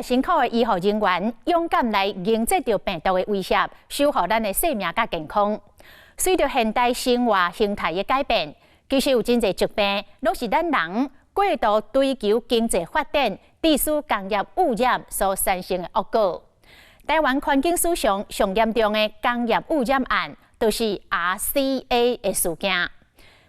辛苦的醫護人員勇敢來迎接著病毒的威脅，守護咱的生命佮健康。隨著現代生活形態的改變，其實有真濟疾病，攏是咱人過度追求經濟發展、致使工業污染所產生的惡果。台灣環境史上上嚴重的工業污染案，就是 RCA 的事件。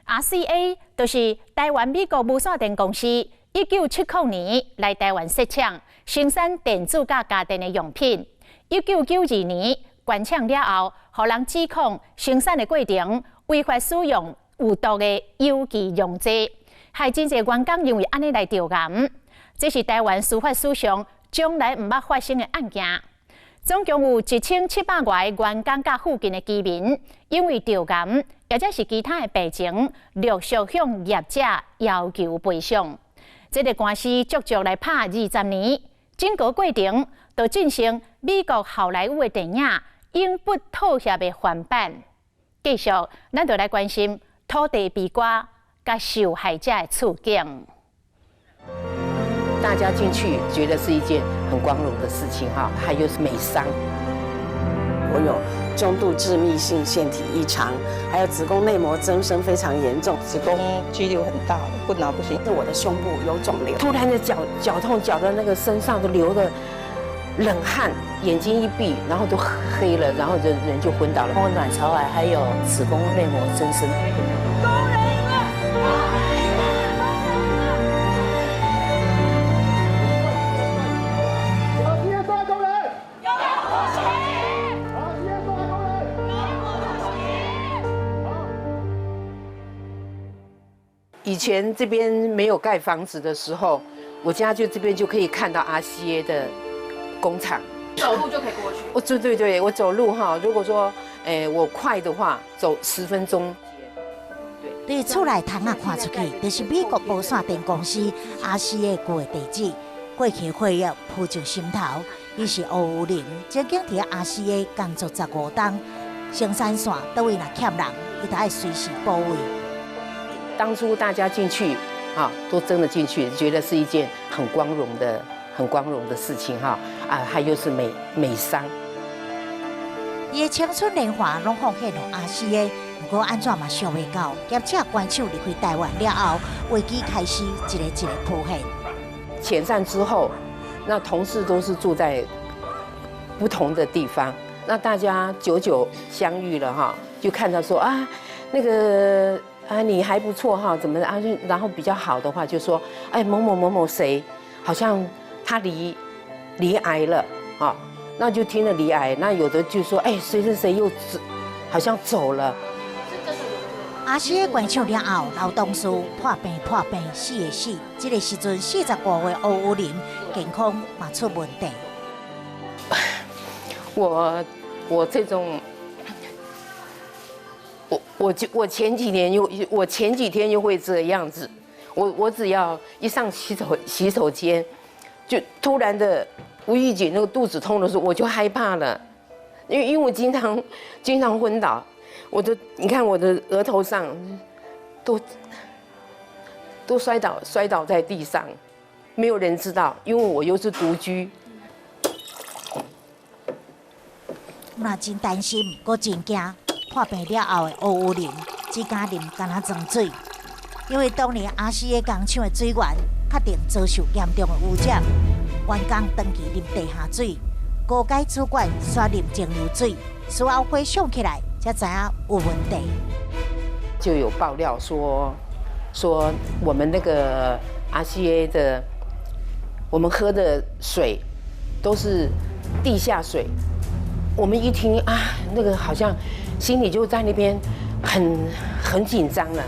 RCA 就是台灣美國無線電公司1970年來台灣設廠，生產電子佮家電的用品。1992年關廠了後，予人指控生產的過程違法使用有毒的有機溶劑，害真濟員工因為按呢來著癌。這是台灣司法史上從來毋捌發生的案件。總共有1700外個員工佮附近的居民，因為著癌，或者是其他的病情，陸續向業者要求賠償。這個官司足足來拍20年，整個過程都進行美國好萊塢的電影《永不妥協》的翻版。繼續，咱就來關心土地悲歌佮受害者的處境。大家進去覺得是一件很光榮的事情哈，還有是美商。我有中度致密性腺體異常，還有子宮內膜增生非常嚴重，子宮肌瘤很大，不拿不行。我的胸部有腫瘤，突然的腳腳痛，腳的那個身上都流的冷汗，眼睛一閉，然後都黑了，然後就人就昏倒了。我卵巢癌還有子宮內膜增生。工人贏了！工人！以前這邊沒有蓋房子的時候，我家就這邊就可以看到 RCA 的工廠，走路就可以過去。我對對對，我走路哈，如果說我快的話，走10分鐘。佇厝內窗仔看出去，就是美國無線電公司 RCA 舊的地址。過去血液撲上心頭，伊是吳有玲，曾經佇 RCA 工作15冬，生產線佗位若欠人，伊就愛隨時補位。當初大家進去，啊，都真的進去，覺得是一件很光榮的、很光榮的事情哈。啊，還有是美商。伊的青春年華攏奉獻予 RCA，毋過按怎嘛想袂到，業者關廠離開台灣了後，危機開始一個一個浮現。遣散之後，那同事都是住在不同的地方，那大家久久相遇了哈，就看到說啊，那個。啊，你還不錯哈，怎麼啊？然後比較好的話就說，哎，某某某某誰，好像他罹癌了，啊，那就聽了罹癌，那有的就說，哎，誰誰誰又走，好像走了。 RCA 關廠了後，老同事破病破病，死的死。這個時陣45歲吳有玲健康嘛出問題。我這種。我就我前幾年又我前幾天又會這樣子，我只要一上洗手間，就突然的無預警那個肚子痛的時候，我就害怕了，因為我經常昏倒，我的你看我的額頭上都摔倒在地上，沒有人知道，因為我又是獨居。那真擔心，閣真驚。破病了後的吳有玲只敢啉干焦裝水，因為當年 RCA 工廠的水源確定遭受嚴重的污染，員工長期啉地下水，高階主管煞啉蒸餾水，事後回想起來才知影有問題。就有爆料說我們那個 RCA 的，我們喝的水都是地下水，我們一聽啊，那個好像。心裡就在那邊很緊張了。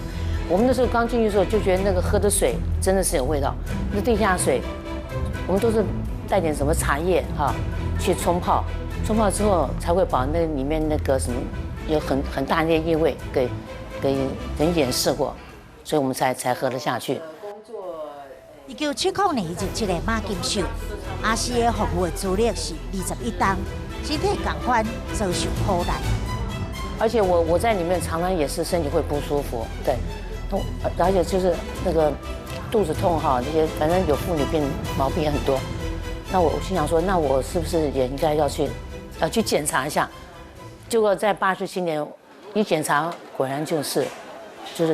我們那時候剛進去的時候，就覺得那個喝的水真的是有味道。那地下水，我們都是帶點什麼茶葉哈去沖泡，沖泡之後才會把那裡面那個什麼有很大那些異味給掩飾過，所以我們才喝得下去。1970年入職的馬金秀，RCA 服務的資歷是21冬，身體仝款遭受苦難。而且我在裡面常常也是身體會不舒服，對，痛，而且就是那個肚子痛哈，這些反正有婦女病毛病很多。那我心想说，那我是不是也应该要去检查一下？结果在87年一检查，果然就是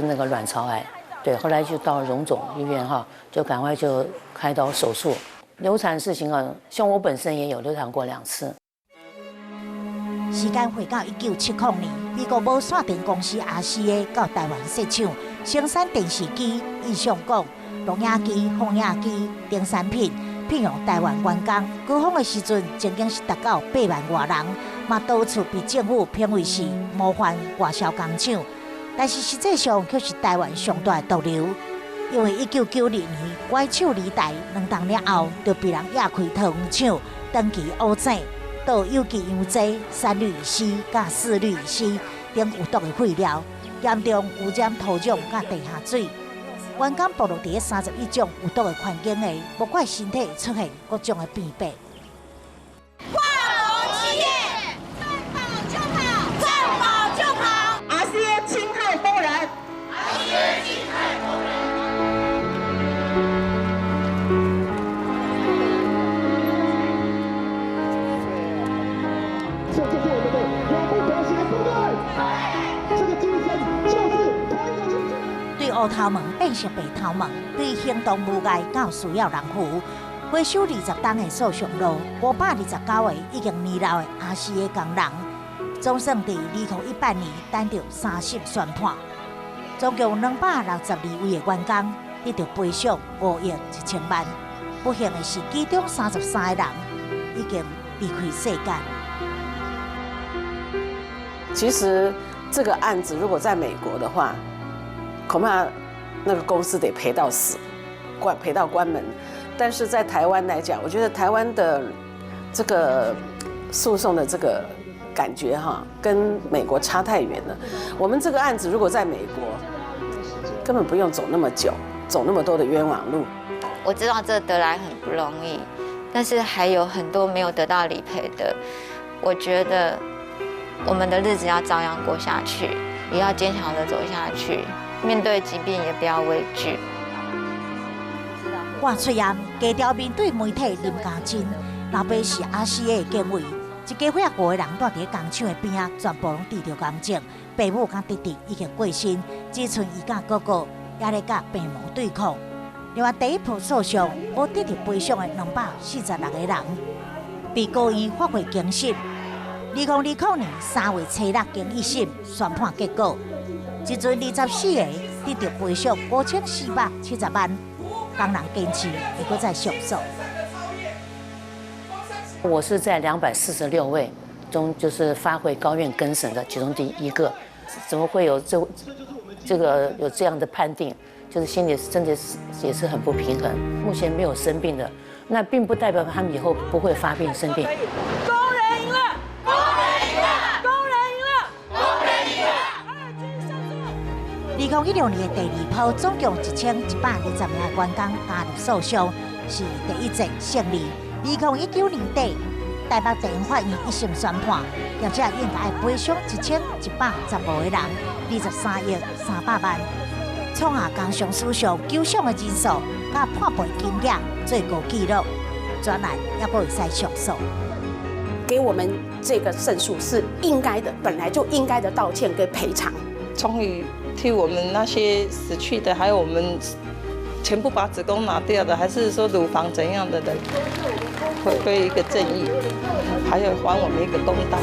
那个卵巢癌。对，后来就到荣总医院哈，就赶快就开刀手术。流产事情啊，像我本身也有流产过2次。时间回到1970年，美国无线电公司 RCA 到台湾设厂，生产电视机、音像管、录影机、放映机等产品，聘用台湾员工。高峰的时阵，曾经是达到8万外人，嘛多处被政府评为是模范外销工厂。但是实际上却是台湾上大的毒瘤，因为1992年拐手离台2冬了后，就被人掖开桃园厂，长期污染，倒有机溶剂、三氯乙烯佮四氯乙烯等有毒的废料，严重污染土壤佮地下水。员工暴露伫31种有毒的环境下，莫怪身体会出现各种的病变。跨国企业，振保就跑，振保就跑，RCA 侵害工人，RCA 侵害工人。这就是我们的永不妥协部队，这个精神就是同一个精神。对乌头毛变成白头毛，对行动无碍到需要人扶。回收20冬的诉讼路，529个已经年老的 RCA 工人，总算伫2018年等到3审宣判，总共262位的员工得到赔偿5亿1千万。不幸的是，其中33个人已经离开世间。其实这个案子如果在美国的话，恐怕那个公司得赔到死，赔到关门。但是在台湾来讲，我觉得台湾的这个诉讼的这个感觉哈，跟美国差太远了。我们这个案子如果在美国，根本不用走那么久，走那么多的冤枉路。我知道这得来很不容易，但是还有很多没有得到理赔的。我觉得我们的日子要照样过下去，也要坚强的走下去，面对疾病也不要畏惧。挂喙罨，低调面对媒体林家珍，老爸是 RCA 的警卫，一家伙五个人蹛伫工厂的边仔，全部拢得著癌症，爸母佮弟弟已经过身，只剩伊佮哥哥犹咧佮病魔对抗。另外，第一波诉讼无得到赔偿的246个人，被高院发回更审。2020年3月初6经一审宣判结果，这阵24个得到赔偿5470万。工人坚持会阁再上诉。我是在246位中，就是发回高院更审的其中第一个，怎么会有这个有这样的判定？就是心里真的是也是很不平衡。目前没有生病的，那并不代表他们以后不会发病生病。工人赢了，工人赢了，工人赢了，工人赢了。2016年的第二波，总共1120名员工加入诉讼，是第一战胜利。2019年底，台北地方法院一审宣判，业者应该赔偿1115个人，23亿300万，创下工伤史上求偿的人数，佮判赔金额最高纪录。专案犹阁会使上诉。给我们这个胜诉是应该的，本来就应该的道歉跟赔偿。终于替我们那些死去的，还有我们全部把子宫拿掉的，还是说乳房怎样的人，回归一个正义，还有还我们一个公道。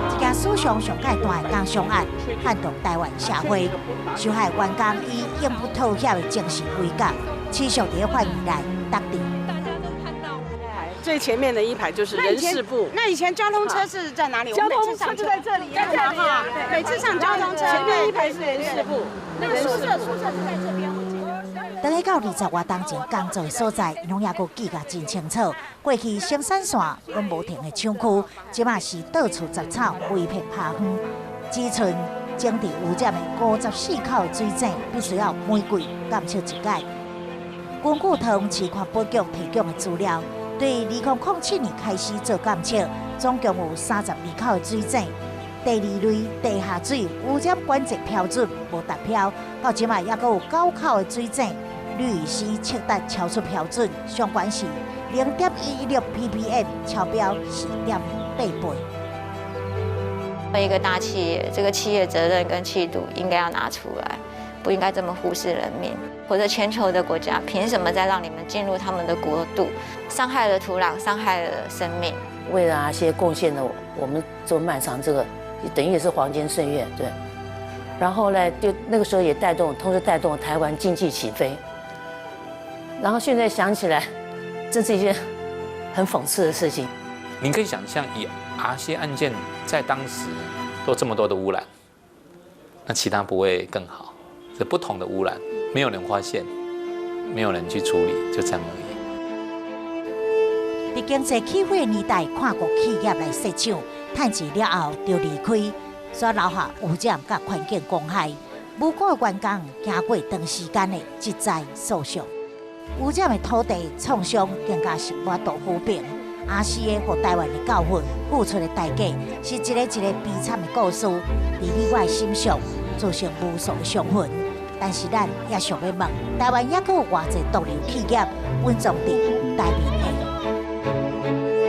这件史上上盖大的工伤案，撼动台湾社会，受害员工以永不妥协的精神为纲，持续伫法院内打战。最前面的一排就是人事部。那以前交通车是在哪里？交通车就在这里，在这里啊。每次上交通车，前面一排是人事部。那个宿舍是在这边，我记得。当去到20外冬前工作的所在，𪜶拢犹阁记甲真清楚。过去生产线拢无停的厂区，这马是到处杂草，规片拍荒，只剩整治污染的54口的水井，必须要每季监测一改。根据桃园市环保局提供的资料，对2007年开始做监测，总共有32口的水井。第二类地下水污染管制标准无达标，到这马犹阁有九口的水井，氯乙烯测值超出标准，上悬是0.116 ppm，超標4.8倍。一個大企業，這個企業責任跟氣度應該要拿出來，不應該這麼忽視人民。或者全球的國家憑什麼再讓你們進入他們的國度，傷害了土壤，傷害了生命？為了阿些貢獻了我們做漫長這個，等於也是黃金歲月，對。然後呢，就那個時候也帶動，同時帶動台灣經濟起飛。然後現在想起來，這是一件很諷刺的事情。你可以想象，以阿些案件在當時都這麼多的污染，那其他不會更好？是不同的污染，沒有人發現，沒有人去處理，就這樣而已。佇經濟起飛年代，跨國企業來設廠，趁錢了後就離開，煞留下污染佮環境公害，無辜的員工經過長時間的積債訴訟，污染的土地創傷更加是無度撫平。阿四的予台灣的教訓，付出的代價是一个一个悲慘的故事，佇你我的心上造成無數的傷痕。但是咱也想欲問，台灣猶閣有偌濟毒瘤企業隱藏佇台面。